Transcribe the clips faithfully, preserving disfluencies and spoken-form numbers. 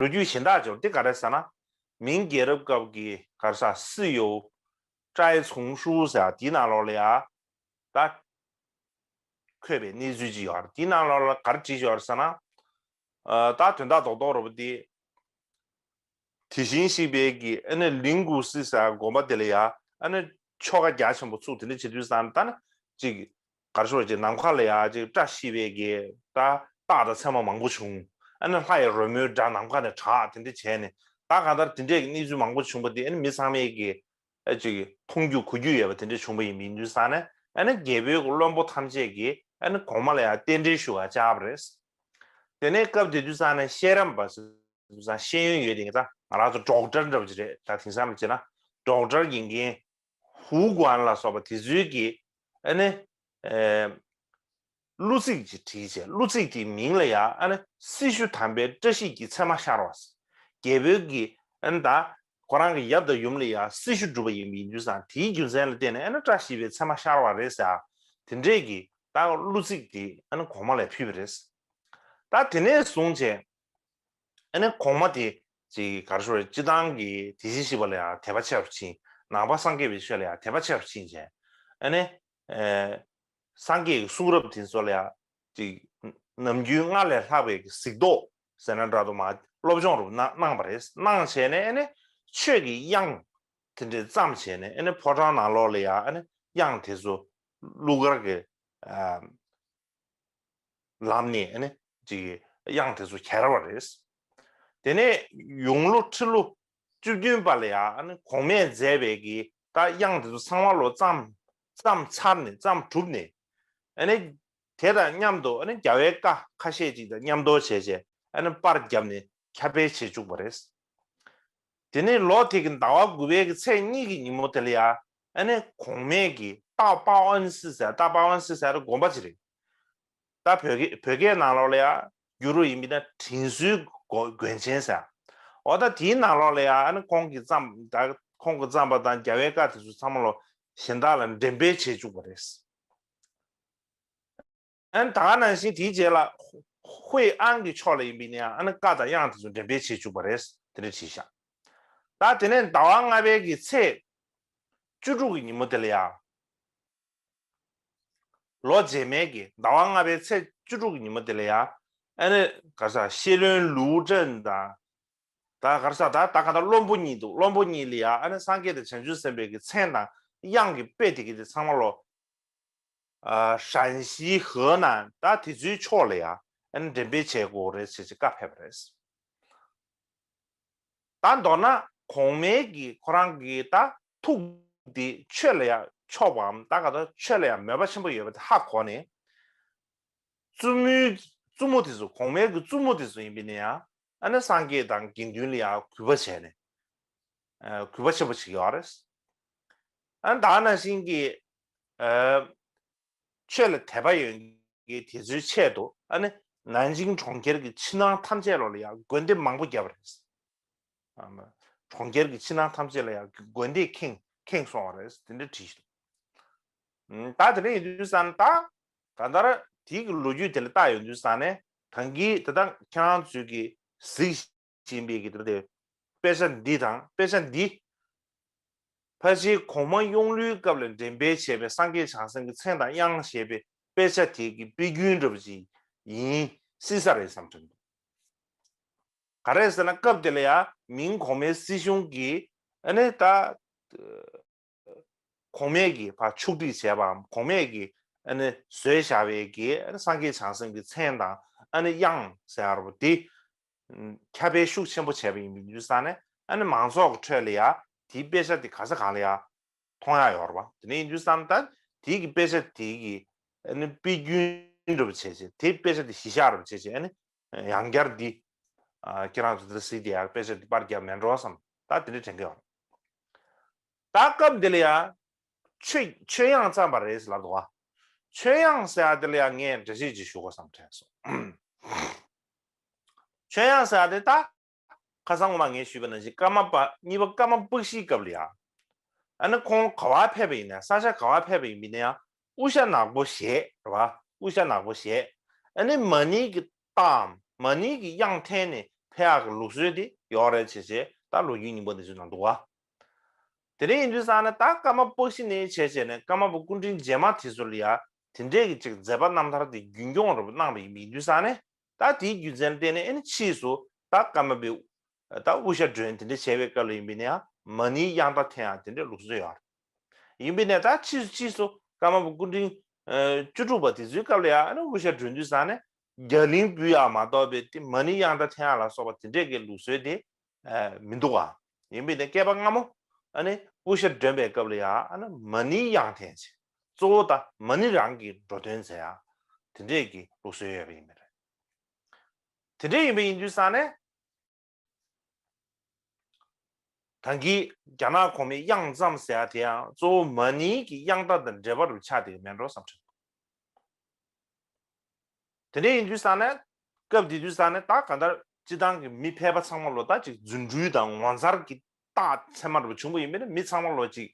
ལོ་རྒྱུས་གཞན་དག་ཅིག་ཡོད་རེད། འདི་ག་རེ་ཟེར་ན། མིང་རྒྱལ་རབས་སྐབས་ཀྱི་ག་རེ་ཟ། སི་ཡོ། ཀྲའི་ཚོང་ཧྲུའུ་ཟེར་ཡ་དེའི་ནང་ལོགས་ལ་ཡ། ད་འཁོད་པའི་གནས་ཚུལ་ཅིག་ཡོད་རེད། དེའི་ནང་ལོགས་ལ་ག་རེ་བྲིས་ཡོད་རེད་ཟེར་ན། ཨ། ད་དོན་དག་རྡོག་རྡོག་རེད་པ། དེ། དེ་བཞིན་གཤེགས་པའི་གི་ཨ་ནི་ལིང་གུ་སི་ཟེར་དགོན་པ་དེ་ལ་ཡ་ཨ་ནི་ཆོ་ག་རྒྱ་ཆེན་པོ་ཚུགས། དེ་འདྲ་བྱེད་དུས་ཙང་ད་ནི་ཅིག་ག་རེ་ཞུ་བ། ཅིག་ནམ་མཁའ་ལ་ཡ་ཅིག་བཀྲ་ཤིས་པའི་གི་ད་རྟགས་དང་མཚན་མ་མང་པོ་བྱུང་། ཨ་ནི་ལྷ་ཡི་རོལ་མོའི་སྒྲ་ནམ་མཁའ་ནས་གྲགས། དེ་འདྲ་བྱས་ནས་ད་གང་ལྟར་དེ་འདྲའི་གི་གནས་ཚུལ་མང་པོ་བྱུང་བ་དེ་ཨ་ནི་མི་ཚང་མས་གི་ཨ་ཅིག་མཐོང་རྒྱུ་གོ་རྒྱུ་ཡོད་པ་དེ་འདྲ་བྱུང་བ་ཡིན་པ་ཡིན་དུས་ཙང་ནས། ཨ་ནི་རྒྱལ་པོའི་གི་བློན་པོ་ཐམས་ཅད་ཀྱིས་ཨ་ནི་གོང་མ་ལ་ཡ་རྟེན་འབྲེལ་ཞུ་བར་བཅར་བ་རེད། དེ་ནས་སྐབས་དེ་དུས་ཙང་ནས་ཤེས་རམས་པ་དུས་ཙང་ཤེས་ཡོན་ཡོད་དེ། ད་ང་རང་ཚོ་ཌོག་ཊར་འདྲ་པོ་ཅིག་རེད། ད་དེང་སང་ལ་བྱས་ན་ཌོག་ཊར་ཡིན་མཁན་ཧུའུ་ཀུའན་ལ་སོགས་པ་དེ་ཚོའི་གི་ཨ་ནི་ཨེ་གླུ་ཚིག་ཅིག་བྲིས་བྱས། གླུ་ཚིག་དེའི་མིང་ལ་ཡ་ཨ་ནི་སྲི་ཞུ་དམ་པའི་བཀྲ་ཤིས་ཀྱི་མཚན་མ་ཤར་བ། རྒྱལ་པོའི་གི་ཨ་ནི་ད་ཁོ་རང་གི་ཡབ་དང་ཡུམ་ལ་ཡ་སྲི་ཞུ་བསྒྲུབས་པ་ཡིན་པ་ཡིན་དུས་ཙང་དེའི་རྒྱུ་མཚན་ལ་བརྟེན་ནས་ཨ་ནི་བཀྲ་ཤིས་པའི་མཚན་མ་ཤར་བ་རེད་ཟེར། དེ་འདྲས་ཀྱི་ད་གླུ་ཚིག་དེ་ཨ་ནི་གོང་མ་ལ་ཕུལ་བ་རེད། ད་དེ་ནས་བཟུང་བྱས་ཨ་ནི་གོང་མ་དེ་ཅིག་ག་རེ་ཞུ་རེད། སྤྱིར་བཏང་གི་དེ་བཞིན་གཤེགས་པ་ལ་ཡང་དད་པ་ཆེ་རུ་ཕྱིན། ནང་པ་སངས་རྒྱས་པའི་ཆོས་ལ་ཡང་དད་པ་ཆེ་རུ་ཕྱིན་བྱས། ཨ་ནི་ཨེ་སངས་རྒྱས་ཀྱི་གསུང་རབ་དེ་ཚོ་ལ་ཡང་ཅིག་ནམ་རྒྱུན་སྔར་ལས་ལྷག་པའི་གཟིགས་རྟོག་ཟེར་ན་འདྲ་འདུག་མ། སློབ་སྦྱོང་རུ་གནང་གནང་བ་རེད། གནང་བྱས་ནས་ཨ་ནི་ཆོས་ཀྱི་དབྱངས་དེ་འདྲས་བརྩམས་བྱས་ནས། ཨ་ནི་ཕོ་བྲང་ནང་ལོགས་ལ་ཡང་ཨ་ནི་དབྱངས་དེ་ཚོ་གླུ་གར་གྱི་ཨ་ལམ་ནས་ཨ་ནི་ཅིག་དབྱངས་དེ་ཚོ་གྱེར་བ་རེད། དེ་ནས་ཡོང་ལོ་ཁྲི་ལོ་བཅུ་བདུན་པ་ལ་ཡང་ཨ་ནི་གོང་མས་མཛད་པའི་གི་ད་དབྱངས་དེ་ཚོ་ཚང་མ་ལོ་བརྩམས་བརྩམས་ཚར་ནས་བརྩམས་གྲུབ་ནས། ཨ་ནི་དེ་དང་མཉམ་དུ་ཨ་ནི་རྒྱལ་བའི་བཀའ་ཁ་ཤས་ཅིག་དང་མཉམ་དུ་བྱས་བྱས་ཨ་ནི་པར་བརྒྱབ་ནས་ཁྱབ་སྤེལ་བྱེད་བཅུག་པ་རེད། དེ་ནས་ལོ་དེ་གི་ཟླ་བ་དགུ་པའི་གི་ཚེས་གཉིས་ཀྱི་ཉིན་མོ་དེ་ལ་ཡ་ཨ་ནི་གོང་མས་གི་ཏའོ་པའོ་ཨན་སི་ཟེར། ཏའོ་པའོ་ཨན་སི་ཟེར་དགོན་པ་ཅིག་རེད། ད་བོད་སྐད་བོད་སྐད་ནང་ལོགས་ལ་ཡ་བསྒྱུར་རོགས་ཡིན་པ་ཡིན་ན་དྲིན་གཟོའི་དགོན་དགོན་ཆེན་ཟེར། འོ་ད་དེའི་ནང་ལོགས་ལ་ཡ་ཨ་ནི་ཁོང་གིས་བརྩམས། ད་ཁོང་གིས་བརྩམས་པ་དང་རྒྱལ་བའི་བཀའ་དེ་ཚོ་ཚང་མ་ལོ་གཞན་དག་ལ་འགྲེམས་སྤེལ་བྱེད་བཅུག་པ་རེད། ཨ་ནི་ད་ག་ནང་བཞིན་དེའི་རྗེས་ལ་ཧུའེ་ཨན་གྱི་ཕྱོགས་ལ་ཡིན་པ་ཡིན་ན་ཡང་ཨ་ནི་བཀའ་དང་དབྱངས་དེ་ཚོ་འགྲེམས་སྤེལ་བྱེད་བཅུག་པ་རེད། དེ་འདྲ་བྲིས་ཤག་ད་དེ་ནས་ཟླ་བ་ལྔ་པའི་གི་ཚེས་བཅུ་དྲུག་གི་ཉིན་མོ་དེ་ལ་ཡ། ལོ་རྗེས་མའི་གི་ཟླ་བ་ལྔ་པའི་ཚེས་བཅུ་དྲུག་གི་ཉིན་མོ་དེ་ལ་ཡ། ཨ་ནི་ག་རེ་ཟ། ཤེས་བློན་ལུའུ་ཀྲེན་དང་། ད་ག་རེ་ཟ། ད་ད་ག་ད་བློན་པོ་གཉིས་འདུག་བློན་པོ་གཉིས་ལ་ཡ་ཨ་ནི་སངས་རྒྱས་དང་བྱང་ཆུབ་སེམས་དཔའི་གི་མཚན་དང་དབྱངས་ཀྱི་དཔེ་དེ་གི་དེ་ཚང་མ་ལོ། ཨ། ཧྲན་ཞི་ཧེ་ནན་ད་དེ་ཚོའི་ཕྱོགས་ལ་ཡ་ཨ་ནི་འགྲེམས་སྤེལ་བྱེད་དགོས་རེད་ཟེར་ཅིག་བཀའ་ཕེབས་པ་རེད། ད་མདོར་ན་གོང་མའི་གི་ཁོ་རང་གི་ད་ཐུགས་འདི་ཆོས་ལ་ཡ་ཕྱོགས་པའམ་ད་ག་ད་ཆོས་ལ་ཡ་མོས་པ་ཆེན་པོ་ཡོད་པ་དེ་ཧ་གོ་ནས། བཙུན་མོའི་བཙུན་མོ་དེ་ཚོ་གོང་མའི་གི་བཙུན་མོ་དེ་ཚོ་ཡིན་པ་ཡིན་ན་ཡང་ཨ་ནི་སངས་རྒྱས་དང་དགེ་འདུན་ལ་ཡ་གུས་པ་བྱས་ནས། ཨ། གུས་པ་ཆེན་པོ་བྱེད་ཀྱི་ཡོད་རེད། ཨ་ནི་ད་ག་ནང་བཞིན་གྱི། ཨ། ཆོས་ལ་དད་པ་ཡོད་མཁན་དེ་ཚོའི་ཆེད་དུ་ཨ་ནི་ནན་ཅིང་གྲོང་ཁྱེར་གྱི་ཕྱི་ནང་ཐམས་ཅད་ལོགས་ལ་ཡང་དགོན་སྡེ་མང་པོ་བརྒྱབ་པ་རེད། ཨ་མ། གྲོང་ཁྱེར་གྱི་ཕྱི་ནང་ཐམས་ཅད་ལ་ཡང་དགོན་སྡེ་ཁེངས་ཁེངས་སོང་བ་རེད། དེ་འདྲ་བྲིས་ཤིང་། ད་དེ་འདྲ་ཡིན་དུས་ཙང་ད་གང་ལྟར་དེའི་གི་ལོ་རྒྱུས་དེ་ལ་བལྟ་ཡོང་དུས་ཙང་ནས་ད་གིན་དེ་དག་ཁྱེད་རང་ཚོས་ཀྱི་གཟིགས་བཞིན་པའི་གི་དེ་དེ་དཔེ་ཆ་འདི་དང་། དཔེ་ཆ་འདི་ཕལ་ཆེར་གོང་མ་གཡུང་ལོའི་སྐབས་ལ་འགྲེམས་སྤེལ་བྱས་པའི་སངས་རྒྱས་བྱང་སེམས་ཀྱི་མཚན་དང་དབྱངས་ཞེས་པའི་དཔེ་ཆ་དེ་གི་དཔེ་རྒྱུན་འདྲ་པོ་ཅིག་ཡིན་སྲིད་ས་རེད་བསམ་དྲན་འདུག་ག་རེ་ཟེར་ན་སྐབས་དེ་ལ་ཡང་མིང་གོང་མའི་སྲིད་གཞུང་གིས་ཨ་ནི་ད་གོང་མས་ཀྱིས་ཕར་ཕྱོགས་སྒྲིག་བྱས་པའམ་གོང་མས་ཀྱིས་ཨ་ནི་བཟོས་བཞག་པའི་གི་ཨ་ནི་སངས་རྒྱས་བྱང་སེམས་ཀྱི་མཚན་དང་ཨ་ནི་དབྱངས་ཟེར་ཡ་ར་བོ་དེ་ཁྱབ་སྤེལ་ཤུགས་ཆེན་པོ་བྱས་པ་ཡིན་པའི་དུས་ཙང་ནས་ཨ་ནི་མང་ཚོགས་ཀྱི་ཁྲོད་ལ་ཡ་དེའི་དཔེ་ཆ་དེ་ག་ས་གང་ལ་ཡ་མཐོང་ཡ་ཡོད་རེད་པ། དེ་ནས་ཡིན་དུས་ཙང་ད་དེའི་གི་དཔེ་ཆ་དེའི་གི་ཨ་ནི་དཔེ་རྒྱུན་འདྲ་བོ་བྱས་བྱས་དེའི་དཔེ་ཆ་དེ་གཞི་བཞག་འདྲ་བོ་བྱས་བྱས་ཨ་ནི་ཡང་བསྐྱར་འདི། ཨ། ཁྱེད་རང་ཚོ་འདིར་གཟིགས་ཏེ་ཡང་དཔེ་ཆ་འདི་པར་རྒྱབ་མེད་འགྲོ་བསམ། ད་དེ་འདྲ་དྲན་གི་ཡོད། ད་སྐབས་འདི་ལ་ཡང་ཆོས་ཆོས་དབྱངས་བརྩམས་པ་རེད་ལབ་འདུག་བ། ཆོས་དབྱངས་ཟེར་ཡ་དེ་ལ་ཡང་ངས་འགྲེལ་བཤད་ཅིག་ཞུ་དགོས་བསམ་དྲན་སོང་། ཆོས་དབྱངས་ཟེར་ཡ་དེ་ད་ཁ་སང་ངོ་མ་ངས་ཞུས་པ་ནང་བཞིན་ཀརྨ་པ་གཉིས་པ་ཀརྨ་པཀྵིའི་སྐབས་ལ་ཡང་། ཨ་ནི་ཁོང་ག་བ་ཕེབས་པ་ཡིན་ན་ས་ཆ་ག་བ་ཕེབས་པ་ཡིན་པ་ཡིན་ན་ཡང་དབུ་ཞྭ་ནག་པོ་བཞེས་རེད་བ། དབུ་ཞྭ་ནག་པོ་བཞེས། ཨ་ནི་མ་ཎི་གི་རྟགས་མ་ཎི་གི་དབྱངས་འཐེན་ནས་ ཕེབས་ཡག་གི་ལུགས་སྲོལ་དེ་ཡོད་རེད་བྱས་བྱས་ད་ལོ་རྒྱུས་རྙིང་པ་འདི་ཚོའི་ནང་འདུག་བ། དེ་འདྲ་ཡིན་དུས་ཙང་ནས་ད་ཀརྨ་པཀྵི་ནས་བྱས་བྱས་ནས་ཀརྨ་པ་སྐུ་ཕྲེང་རྗེས་མ་དེ་ཚོ་ལ་ཡ་དེ་འདྲས་ཀྱི་ཅིག་མཛད་པ་རྣམ་ཐར་དེ་རྒྱུན་སྐྱོང་རབ་གནང་བ་ཡིན་པ་ཡིན་དུས་ཙང་ནས་ད་དེའི་རྒྱུ་མཚན་བརྟེན་ནས་ཨེ་ནི་ཕྱིས་སུ་ད་ཀརྨ་པའི་ད་དབུ་ཞྭ་སྒྲོན་དེ་འདྲ་བྱས་པའི་སྐབས་ལ་ཡིན་པ་ཡིན་ན་ཡང་མ་ཎིའི་དབྱངས་རྟ་འཐེན་ཡག་དེ་འདྲའི་ལུགས་སྲོལ་ཡོད་རེད། ཡིན་པ་ཡིན་ན་ད་ཕྱིས་སུ་ཕྱིས་སུ་ཀརྨ་པ་སྐུ་ཕྲེང་ཨ་བཅུ་དྲུག་པ་དེ་ཚོའི་སྐབས་ལ་ཡང་ཨ་ནི་དབུ་ཞྭ་སྒྲོན་དུས་ཙང་ནས་རྒྱ་གླིང་འབུལ་ཡག་མ་གཏོགས་པའི་དེ་མ་ཎིའི་དབྱངས་རྟ་འཐེན་ཡག་ལ་སོགས་པ་དེ་འདྲས་ཀྱི་ལུགས་སྲོལ་དེ་ཨ་མི་འདུག་ག་ཡིན་པ་ཡིན་ན་བསྐལ་པ་སྔ་མོ་ཨ་ནི་དབུ་ཞྭ་སྒྲོན་པའི་སྐབས་ལ་ཡང་ཨ་ནི་མ་ཎིའི་དབྱངས་འཐེན་བྱས། གཙོ་བོ་ད་མ་ཎི་རང་གིས་འགྲོ་དོན་མཛད་ཡག་དེ་འདྲས་ཀྱི་ལུགས་སྲོལ་ཡོད་པ་ཡིན་པ་རེད། དེ་འདྲས་ཡིན་པ་ཡིན་དུས་ཙང་ནས། ད་གིན་རྒྱ་ནག་གོང་མའི་དབྱངས་ཙམ་ཟེར་ཡག་དེ་ཡང་གཙོ་བོ་མ་ཎིའི་གི་དབྱངས་རྟ་དང་འབྲེལ་བ་རུ་ཆགས་བསྡད་ཀྱི་མེད་འགྲོ་བསམ་དྲན། དེ་འདྲ་ཡིན་དུས་ཙང་ནས་སྐབས་དེ་དུས་ཙང་ནས་ད་གང་ལྟར་སྤྱི་བཏང་གི་མི་ཕལ་པ་ཚང་མ་ལོ་ད་ཅིག་རྫུ་འཕྲུལ་དང་ངོ་མཚར་གྱི་རྟགས་མཚན་མ་རུ་བྱུང་བ་ཡིན་པས་ན་མི་ཚང་མ་ལོ་ཅིག་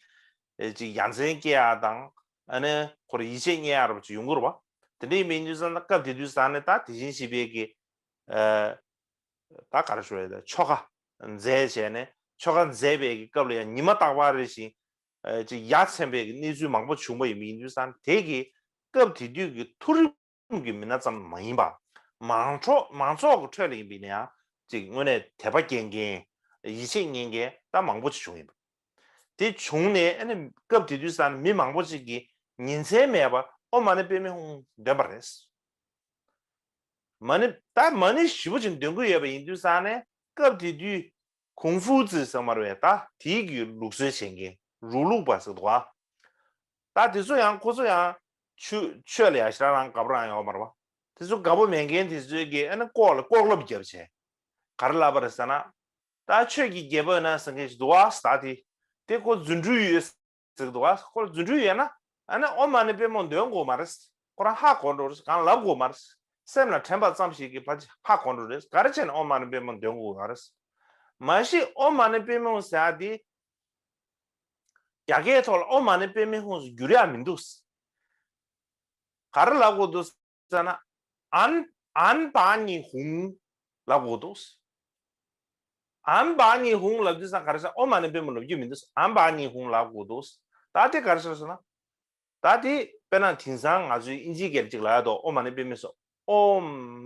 ཨེ་ཅིག་ཡ་མཚན་སྐྱེ་ཡག་དང་ཨ་ནི་ཁོ་ར་ཡིད་ཆེས་རྙེད་ཡག་རུ་ཅིག་ཡོང་གི་རེད་བ། དེ་འདྲ་ཡིན་པ་ཡིན་དུས་ཙང་ན་སྐབས་དེ་དུས་ཙང་ནས་ད་དེ་བཞིན་གཤེགས་པའི་གི་ཨ། ད་ག་རེ་ཞུ་ཡ་ད་ཆོ་ག་མཛད་བྱས་ནས་ཆོ་ག་མཛད་པའི་གི་སྐབས་ལ་ཡང་ཉི་མ་རྟག་པར་རེ་བཞིན་ཨ་ཅིག་ཡ་མཚན་པའི་གི་གནས་ཚུལ་མང་པོ་བྱུང་བ་ཡིན་པ་ཡིན་དུས་ཙང་དེ་གི་སྐབས་དེ་དུས་ཀྱི་མཐོ་རིམ་གྱི་མི་སྣ་ཙམ་མ་ཡིན་པ་མང་ཚོགས་མང་ཚོགས་ཀྱི་ཁྲོད་ལ་ཡིན་པ་ཡིན་ན་ཡང་ཅིག་དངོས་གནས་དད་པ་སྐྱེ་མཁན་ཡིད་ཆེས་རྙེད་མཁན་ད་མང་པོ་ཅིག་བྱུང་ཡིན་པ། དེ་བྱུང་ནས་ཨ་ནི་སྐབས་དེ་དུས་ཙང་མི་མང་པོ་ཅིག་གིས་ཉིན་མཚན་མེད་པར་ཨོཾ་མ་ཎི་པདྨེ་ཧཱུྃ་འདོན་པ་རེད། མ་ཎི་ད་མ་ཎི་ཞེ་པོ་ཅིག་འདོན་གྱི་ཡོད་པ་ཡིན་དུས་ཙང་ནས་སྐབས་དེ་དུས་ཁུང་ཧྥུ་ཙི་ཟེར་མ་རེད་པས་ད་དེའི་གི་ལུགས་སྲོལ་བྱེད་མཁན་རུའུ་ལུགས་པ་ཟེར་འདུག་ག་ད་དེ་ཚོ་ཡང་ཁོ་ཚོ་ཡང་ཆོས་ཆོས་ལ་ཡང་ཞེ་དྲག་རང་དགའ་པོ་རང་ཡོད་མ་རེད་པ། དེ་ཚོ་དགའ་པོ་མེད་མཁན་དེ་ཚོའི་གི་ཨ་ནི་ལྐོག་ལ་ལྐོག་ལབ་རྒྱབ་བྱས། ག་རེ་ལབ་པ་རེད་ཟེར་ན། ད་ཆོས་ཀྱི་རྒྱལ་པོ་ཡིན་ན་ཟེར་མཁན་ཞིག་འདུག་ག་ད་དེ་དེ་ཁོ་རྫུ་འཕྲུལ་ཡོད་ཟེར་གི་འདུག་ག་ཁོ་ལ་རྫུ་འཕྲུལ་ཡོད་ན་ཨ་ནི་ཨོཾ་མ་ཎི་པདྨེ་འདོན་དགོས་མ་རེད། ཁོ་རང་ཧ་གོ་འགྲོ་རེད། གང་ལབ་དགོས་མ་རེད། སེམས་ལ་དྲན་པ་ཙམ་ཞིག་གིས་ཕལ་ཆེར་ཧ་གོ་འགྲོ་རེད། ག་རེ་བྱས་ནས་ཨོཾ་མ་ཎི་པདྨེ་འདོན་དགོས་མ་རེད། མ་གཞི་ཨོཾ་མ་ཎི་པདྨེ་ཟེར་ཡ་དེ་རྒྱ་སྐད་ཐོག་ལ་ཨོཾ་མ་ཎི་པདྨེ་ཧཱུྃ་ཟེར་བསྒྱུར་ཡ་མི་འདུག་ག་རེ་ལབ་དགོས་འདུག་ཟེར་ན། ཨན་ཨན་བ་ཉི་ཧུང་ལབ་དགོས་འདུག་ཨན་བ་ཉི་ཧུང་ལབ་དུས་ཙང་ག་རེ་ཟེར། ཨོཾ་མ་ཎི་པདྨེ་ལབ་རྒྱུ་མི་འདུག་ཨན་བ་ཉི་ཧུང་ལབ་དགོས་འདུག་ད་དེ་ག་རེ་ཟེར་ཟེར་ན། ད་དེ་དཔེར་ན་དེང་སང་ང་ཚོའི་ཨིན་ཇིའི་སྐད་ཅིག་ལབ་ཡ་དོ་ཨོཾ་མ་ཎི་པདྨེ་སོགས་ཨོཾ་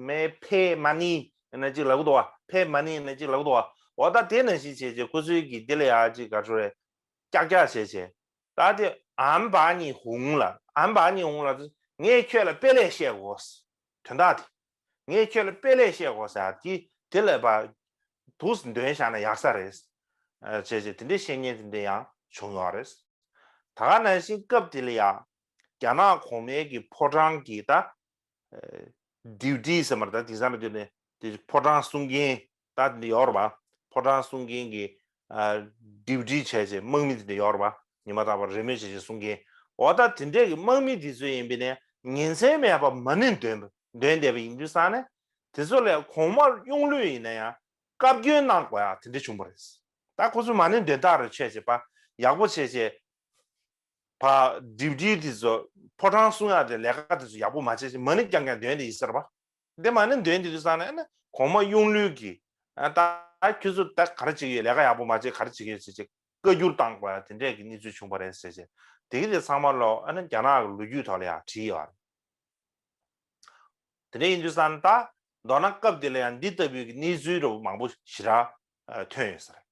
མེ་ཕེ་མ་ཎི་ན་ཅིག་ལབ་གི་འདུག་བ། ཕེ་མ་ཎི་ན་ཅིག་ལབ་གི་འདུག་བ། འོ་ད་དེ་ནང་བཞིན་བྱས་རྗེས་ཁོ་ཚོའི་གི་དེ་ལ་ཡ་ཅིག་ག་རེ་ཟེར། ཀྱག་ཀྱག་བྱས་བྱས། ད་དེ་ཨན་བ་ཉི་ཧུང་ལ་ཨན་བ་ཉི་ཧུང་ལ་ངས་ཁྱོད་ལ་དཔེ་ལེགས་བཤད་དགོས། དོན་དག་དེ། ངས་ཁྱོད་ལ་དཔེ་ལེགས་བཤད་དགོས་ཟེར་ཡ་དེ་དེ་ལ་ཕར་འདུག་སེ་འདོན་བཞག་ན་ཡག་ས་རེད། ཨ་བྱས་བྱས་དེ་འདྲའི་བཤད་མཁན་དེ་འདྲ་ཡང་བྱུང་ཡོད་རེད། ད་ག་ནང་བཞིན་སྐབས་དེ་ལ་ཡ་རྒྱ་ནག་གོང་མའི་གི་ཕོ་བྲང་གི་ད་ཨ་ཌིའུ་ཊི་ཟེར་མ་རེད། ད་དེང་སང་ལ་དེ་ནས་དེ་ཕོ་བྲང་སྲུང་མཁན་ད་དེ་འདྲ་ཡོད་རེད་པ། ཕོ་བྲང་སྲུང་མཁན་གྱི་ཨ་ཌིའུ་ཊི་བྱས་བྱས་དམག་མི་དེ་འདྲ་ཡོད་རེད་པ། ཉི་མ་རྟག་པར་རེས་མོས་བྱས་བྱས་སྲུང་མཁན། འོ་ད་དེ་འདྲས་ཀྱི་དམག་མི་དེ་ཚོ་ཡིན་པས་ནས་ཉིན་མཚན་མེད་པར་མ་ཎི་འདོན་འདོན་བསྡད་པ་ཡིན་དུས་ཙང་ནས་དེ་ཚོ་ལས་གོང་མ་གཡུང་ལོས་ཡིན་ན་ཡང་བཀའ་བཀྱོན་གནང་དགོས་ཡ་དེ་འདྲ་བྱུང་བ་རེད། ད་ཁོ་ཚོ་མ་ཎི་འདོན་སྟངས་རེ་བྱས་བྱས་པ་ཡག་པོ་བྱས་བྱས། ཕར་ཌིའུ་ཊི་དེ་ཚོ་ཕོ་བྲང་སྲུང་ཡག་དེ་ལས་ཀ་དེ་ཚོ་ཡག་པོ་མ་བྱས་ཅིག་མ་ཎི་རྐྱང་རྐྱང་འདོན་དེ་ཡིན་ཟེར་བ། དེ་མ་ཎི་འདོན་དེ་དུས་ཙང་ནས་ཨ་ནི་གོང་མ་གཡུང་ལོས་ཀྱིས་ཨ་ད་ཁྱོད་ཚོ་ད་ག་རེ་བྱེད་ཀྱི་ཡོད། ལས་ཀ་ཡག་པོ་མ་བྱས་ག་རེ་བྱེད་ཀྱི་ཡོད་ཟེར་ཅིག་བཀའ་བཀྱོན་བཏང་དགོས་ཡ་དེ་འདྲས་ཀྱི་གནས་ཚུལ་བྱུང་བ་རེད་ཟེར་བྱས། དེ་གི་དེ་ཚང་མ་ལོ་ཨ་ནི་རྒྱ་ནག་གི་ལོ་རྒྱུས་ཐོག་ལ་ཡང་བྲིས་ཡོད་རེད། དེ་འདྲ་ཡིན་དུས་ཙང་ད་མདོར་ན་སྐབས་དེ་ལ་ཡང་འདི་ལྟ་བུའི་གི་གནས་ཚུལ་འདྲ་བོ་མང་པོ་ཞེ་དྲག་ཐོན་ཡོད་ས་རེད།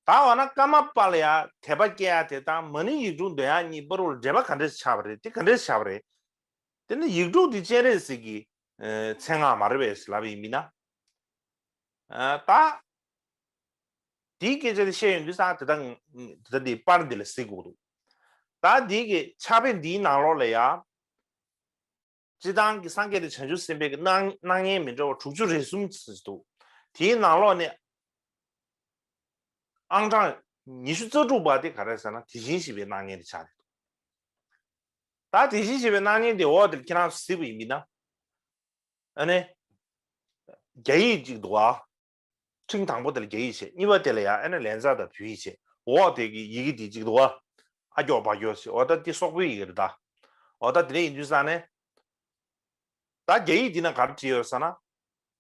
ད་འོ་ན་ཀརྨ་པ་ལ་ཡང་དད་པ་སྐྱེ་ཡ་དེ་དང་མ་ཎི་ཡིག་དྲུག་འདོན་ཡ་གཉིས་བར་དུ་འབྲེལ་བ་ག་འདྲས་ཆགས་པ་རེད། དེ་ག་འདྲས་ཆགས་པ་རེད། དེ་ནི་ཡིག་དྲུག་དེ་སྤྱན་རས་གཟིགས་ཀྱི་ཨ་མཚན་སྔགས་མ་རེད་པས་ལབ་པ་ཡིན་མིན་ན། ཨ་ད་དེའི་སྐད་ཆ་དེ་བཤད་ཡོང་དུས་ཙང་དེ་དག་དེ་དག་དེའི་པར་འདི་ལ་གཟིགས་དགོས་འདུག་ད་འདི་གི་ཕྱག་དཔེ་འདིའི་ནང་ལོགས་ལ་ཡང་། སྤྱིར་བཏང་གི་སངས་རྒྱས་དང་བྱང་ཆུབ་སེམས་དཔའི་གི་སྣང་སྣང་བརྙན་མི་འདྲ་བ་དྲུག་ཅུ་རེ་གསུམ་ཙམ་འདུག་དེའི་ནང་ལོགས་ནས་ཨང་གྲངས་ཉི་ཤུ་རྩ་དྲུག་པ་དེ་ག་རེ་ཟེར་ན་དེ་བཞིན་གཤེགས་པའི་སྣང་བརྙན་དེ་ཆགས་ཏེ་འདུག་ད་དེ་བཞིན་གཤེགས་པའི་སྣང་བརྙན་དེ་འོག་དེར་ཁྱེད་རང་ཚོ་གཟིགས་པ་ཡིན་པ་ཡིན་ན། ཨ་ནི། རྒྱ་ཡིག་ཅིག་འདུག་ཨ། འཕྲིན་དང་པོ་དེ་ལ་རྒྱ་ཡིག་བྱས། གཉིས་པ་དེ་ལ་ཡང་ཨ་ནི་ལན་ཚ་དང་བོད་ཡིག་བྱས། འོག་དེ་གི་ཡི་གེ་དེ་ཅིག་འདུག་ཨ། ཨ་སྐྱོག་པ་སྐྱོག་བྱས། འོ་ད་དེ་སོག་པོའི་ཡི་གེ་རེད་ད། འོ་ད་དེ་འདྲ་ཡིན་དུས་ཙང་ནས། ད་རྒྱ་ཡིག་འདི་ན་ག་རེ་བྲིས་ཡོད་ཟེར་ན།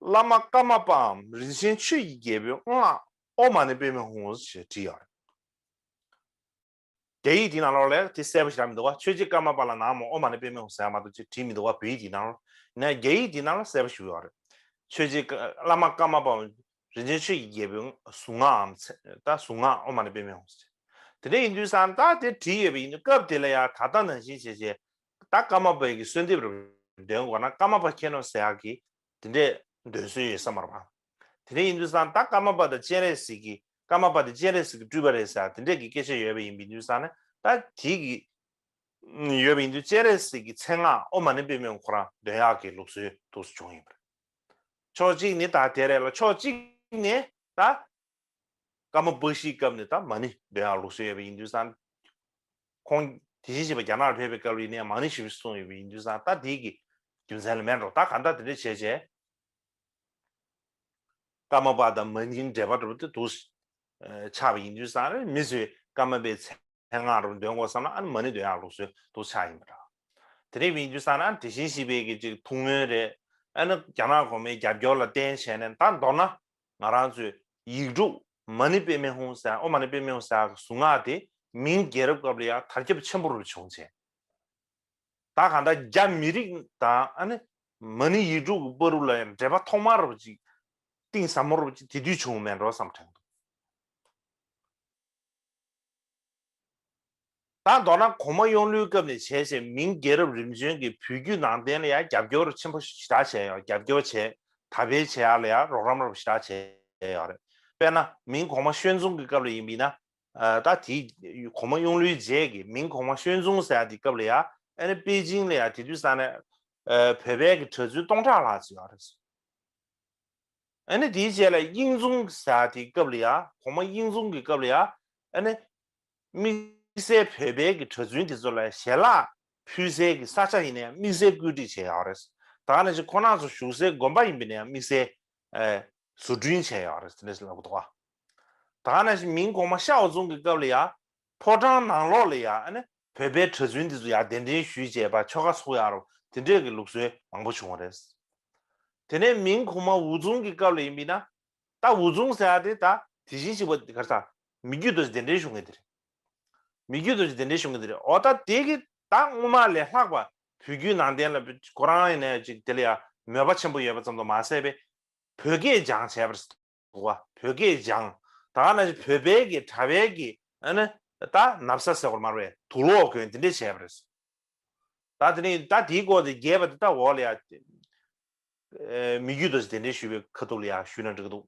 བླ་མ་ཀརྨ་པའམ་རིན་ཆེན་ཆོས་ཀྱི་རྒྱལ་པོའི་སྔགས་ཨོཾ་མ་ཎི་པདྨེ་ཧཱུྃ་ཞེས་བྲིས་ཡོད་རེད། རྒྱ་ཡིག་འདི་ནང་ལོགས་ལ་དེ་གསལ་པོ་ཞིག་རག་མི་འདུག་བ། ཆོས་རྗེ་ཀརྨ་པ་ལ་ནང་མོ་ཨོཾ་མ་ཎི་པདྨེ་ཧཱུྃ་ཟེར་ཡ་མ་གཏོགས་ཅིག་བྲིས་མི་འདུག་བ། བོད་ཡིག་འདི་ནང་ལོགས་ན་རྒྱ་ཡིག་འདི་ནང་ལ་གསལ་པོ་ཞིག་ཡོད་རེད། ཆོས་རྗེ་ཀ- བླ་མ་ཀརྨ་པ་རིན་ཆེན་ཆོས་ཀྱི་རྒྱལ་པོའི་གཟུངས་སྔགས་འམ་ཚེ- ད་གཟུངས་སྔགས་ཨོཾ་མ་ཎི་པདྨེ་ཧཱུྃ་ཟེར། དེ་འདྲ་ཡིན་དུས་ཙང་ད་དེ་བྲིས་ཡོད་པ་ཡིན་དུས་སྐབས་དེ་ལ་ཡང་ད་ལྟ་ནང་བཞིན་བྱས་བྱས་ད་ཀརྨ་པའི་གི་གསོལ་འདེབས་རུ་འདོན་དགོས་ན་ཀརྨ་པ་མཁྱེན་ནོ་ཟེར་ཡག་གི་དེ་འདྲས་འདོན་སྲོལ་ཡོད་ས་མ་རེད་པ། དེ་འདྲ་ཡིན་དུས་ཙང་ད་ཀརྨ་པ་དང་སྤྱན་རས་གཟིགས་ཀྱི་ཀརྨ་པ་དེ་སྤྱན་རས་གཟིགས་ཀྱི་སྤྲུལ་པ་རེད་ཟེར་དེ་འདྲས་ཀྱི་སྐད་ཆ་ཡོད་པ་ཡིན་པ་ཡིན་དུས་ཙང་ནས་ད་དེ་གི་ཡོད་པ་ཡིན་དུས་སྤྱན་རས་གཟིགས་ཀྱི་མཚན་སྔགས་ཨོཾ་མ་ཎི་པདྨེ་ཧཱུྃ་ཁོ་རང་འདོན་ཡག་གི་ལུགས་སྲོལ་འདུག་སེ་བྱུང་ཡིན་པ་རེད། ཕྱོགས་གཅིག་ནས་ད་དེ་རེད་ལ་ཕྱོགས་གཅིག་ནས་ད་ཀརྨ་པ་བཞིའི་སྐབས་ནས་ད་མ་ཎི་འདོན་ཡག་ལུགས་སྲོལ་ཡོད་པ་ཡིན་དུས་ཙང་། ཁོང་དེ་བཞིན་གཤེགས་པ་རྒྱ་ནག་ལ་ཕེབས་པའི་སྐབས་ལ་ཡིན་ནའི་མ་ཎི་ཞེས་པ་གསུངས་ཡོད་པ་ཡིན་དུས་ཙང་ད་དེའི་གི་རྒྱུ་མཚན་ལ་མེད་འགྲོ། ད་གང་ལྟར་དེ་འདྲ་བྱས་བྱས་ཀརྨ་པ་དང་མ་ཎིའི་འབྲེལ་བ་འདྲ་པོ་དེ་འདུག་ཆགས་པ་ཡིན་དུས་ཙང་རེད། མི་ཚོས་ཀརྨ་པའི་མཚན་སྔགས་རུ་འདོན་དགོས་བསམ་ན་ཨ་ནི་མ་ཎི་འདོན་ཡག་ལུགས་སྲོལ་འདུག་ཆགས་ཡིན་པ་འདྲ། དེ་འདྲ་ཡིན་དུས་ཙང་ན་དེ་བཞིན་གཤེགས་པའི་གི་ཅིག་ཐུགས་སྨོན་རེད། ཨ་ནི་རྒྱ་ནག་གོང་མའི་རྒྱབ་སྐྱོར་ལ་བརྟེན་བྱས་ནས་ད་མདོར་ན་ང་རང་ཚོའི་ཡིག་དྲུག་མ་ཎི་པདྨེ་ཧཱུྃ་ཟེར་ཨོཾ་མ་ཎི་པདྨེ་ཧཱུྃ་ཟེར་གཟུངས་སྔགས་དེ་མིང་རྒྱལ་རབས་སྐབས་ལ་ཡང་དར་ཁྱབ་ཆེན་པོ་རུ་བྱུང་བྱས། ད་གང་ལྟར་རྒྱ་མི་རིགས་དང་ཨ་ནི་མ་ཎི་ཡིག་དྲུག་གི་བར་དུ་ལ་ཡང་འབྲེལ་བ་ཐོག་མ་རུ་ཅིག་གཏིང་ཟབ་མོ་རུ་ཅིག་དེ་དུས་བྱུང་མེད་འགྲོ་བསམ་དྲན་འདུག་ད་མདོར་ན་གོང་མ་གཡུང་ལོའི་སྐབས་ནས་བྱས་བྱས་མིང་རྒྱལ་རབས་རིམ་བྱོན་གྱི་བོད་བརྒྱུད་ནང་བསྟན་ལ་ཡང་རྒྱབ་སྐྱོར་ཆེན་པོ་ཞེ་དྲག་བྱས་ཡོད། རྒྱབ་སྐྱོར་བྱས་དར་སྤེལ་བྱེད་ཡག་ལ་ཡང་རོགས་རམ་རབ་ཞེ་དྲག་བྱས་ཡོད་རེད། དཔེར་ན་མིང་གོང་མ་ཤོད་མཚུངས་ཀྱི་སྐབས་ལ་ཡིན་པ་ཡིན་ན། ཨ་ད་དེ་གོང་མ་གཡུང་ལོའི་རྗེས་ཀྱི་མིང་གོང་མ་ཤོད་མཚུངས་ཟེར་ཡག་དེའི་སྐབས་ལ་ཡང་ཨ་ནི་པེ་ཅིང་ལ་ཡང་དེ་དུས་ཙང་ནས་ཨ་བོད་པའི་གི་གྲྭ་བཙུན་སྟོང་ཕྲག་ལྷག་ཙམ་ཡོད་རེད། ཨ་ནི་དེའི་རྗེས་ལ་དབྱིངས་འཛུམ་ཟེར་དེའི་སྐབས་ལ་ཡ། གོང་མ་དབྱིངས་འཛུམ་གྱི་སྐབས་ལ་ཡ། ཨ་ནི་དམིགས་བསལ་བོད་པའི་གི་གྲྭ་བཙུན་དེ་ཚོ་ལ་ཞལ་ལག་ཕུལ་སའི་གི་ས་ཆ་ཡིན་ན་ཡང་དམིགས་བསལ་བཀོད་སྒྲིག་བྱས་ཡོད་རེད། ད་ག་ནང་བཞིན་ཁོང་རྣམ་ཚོ་བཞུགས་སའི་དགོན་པ་ཡིན་པ་ཡིན་ན་ཡང་དམིགས་བསལ་ཨ་བཟོ་སྐྲུན་བྱས་ཡོད་རེད། དེ་འདྲ་ཞིག་ལབ་དགོས་འདུག་ག་ད་ག་ནང་བཞིན་མིང་གོང་མ་ཤའོ་ཙུང་གི་སྐབས་ལ་ཡ། ཕོ་བྲང་ནང་ལོགས་ལ་ཡ་ཨ་ནི་བོད་པའི་གྲྭ་བཙུན་དེ་ཚོ་ཡ་གདན་འདྲེན་ཞུས་བྱས་པ་ཆོ་ག་ཚོགས་ཡག་རོགས་དེ་འདྲས་ཀྱི་ལུགས་སྲོལ་མང་པོ་བྱུང་བ་རེད། དེ་ནས་མིང་གོང་མ་ཝུ་ཙུང་གི་སྐབས་ལ་ཡིན་པ་ཡིན་ན། ད་ཝུ་ཙུང་ཟེར་ཡག་དེ་ད་དེ་བཞིན་གཤེགས་པ་ག་རེ་ཟ། མི་བསྐྱོད་རྡོ་རྗེ་གདན་འདྲེན་ཞུ་མཁན་དེ་རེད། མི་བསྐྱོད་རྡོ་རྗེ་གདན་འདྲེན་ཞུ་མཁན་དེ་རེད། འོ་ད་དེ་གི་ད་སྔོན་མ་ལས་ལྷག་པ་བོད་བརྒྱུད་ནང་བསྟན་ལ་ཁོ་རང་ཡིན་ནའི་ཅིག་དེ་ལ་ཡ་མོས་པ་ཆེན་པོ་ཡོད་པ་ཙམ་དུ་མ་ཟད་པའི་བོད་སྐད་སྦྱང་བྱས་པ་རེད་འདུག་ག་བོད་སྐད་སྦྱང་། ད་ག་ནང་བཞིན་བོད་པའི་གི་གྲྭ་པའི་གི་ཨ་ནི་ད་ན་བཟའ་ཟེར་དགོས་མ་རེད་པས། དུག་ལོག་གོན་དེ་འདྲས་བྱས་པ་རེད། ད་དེ་ནས་ད་དེའི་སྐོར་དེ་རྒྱས་པ་དེ་ད་འོག་ལ་ཡ། ཨེ་མི་བསྐྱོད་རྡོ་རྗེ་གདན་འདྲེན་ཞུས་པའི་ཁ་ཐུག་ལ་ཡ་ཞུས་ན་འགྲིག་གི་འདུག